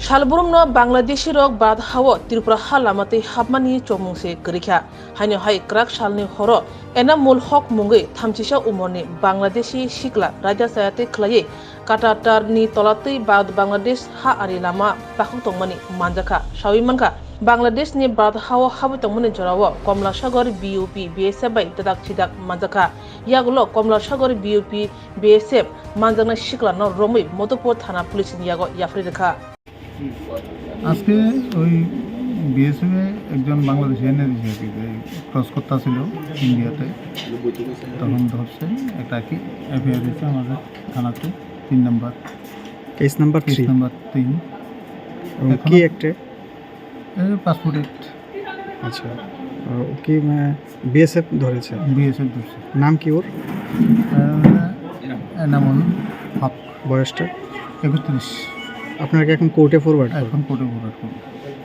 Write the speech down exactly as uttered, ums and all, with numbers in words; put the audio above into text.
Salbrumno Bangladeshi rok Bharat hao Tripura ha lama twi hapmani chomung se kwrwi kha. Haino hai kwrak salni horo Enamul Hok mungwi thamchisa umorni Bangladeshi sikla raida chaya twi khlaiwi katatarni tola twi Bharat Bangladesh ha ari lama takhuk tongmani manjakha. Sawi mankha, Bangladeshni Bharat hao habwi tongmani jorao Komla Sagar B U P B S F bai dadak chidak manjakha. Yagulo Komla Sagar B U P B S F manjaknai siklano romwi Madhupur thana police ni yago yapharwi rwkha. আজকে ওই বিএসএফ এ একজন বাংলাদেশি এনে দিয়েছে আর কি, যে ক্রস করতে ছিল ইন্ডিয়াতে, তখন ধরছে, একটা কি এফআইআর দিচ্ছে আমাদের থানাতে, তিন নম্বর। Case number case three. Number তিন। এবং এখনো কি একটা? এই পাসপোর্ট অ্যাক্ট। আচ্ছা, আহ, ও কি, মানে, বিএসএফ ধরেছে? বিএসএফ ধরছে। নাম কি ওর? আহ, এনামুল হক। বয়সটা? একত্রিশ। আপনারা কি এখন কোর্টে ফরওয়ার্ড করবেন? এখন কোর্টে ফরওয়ার্ড করবো।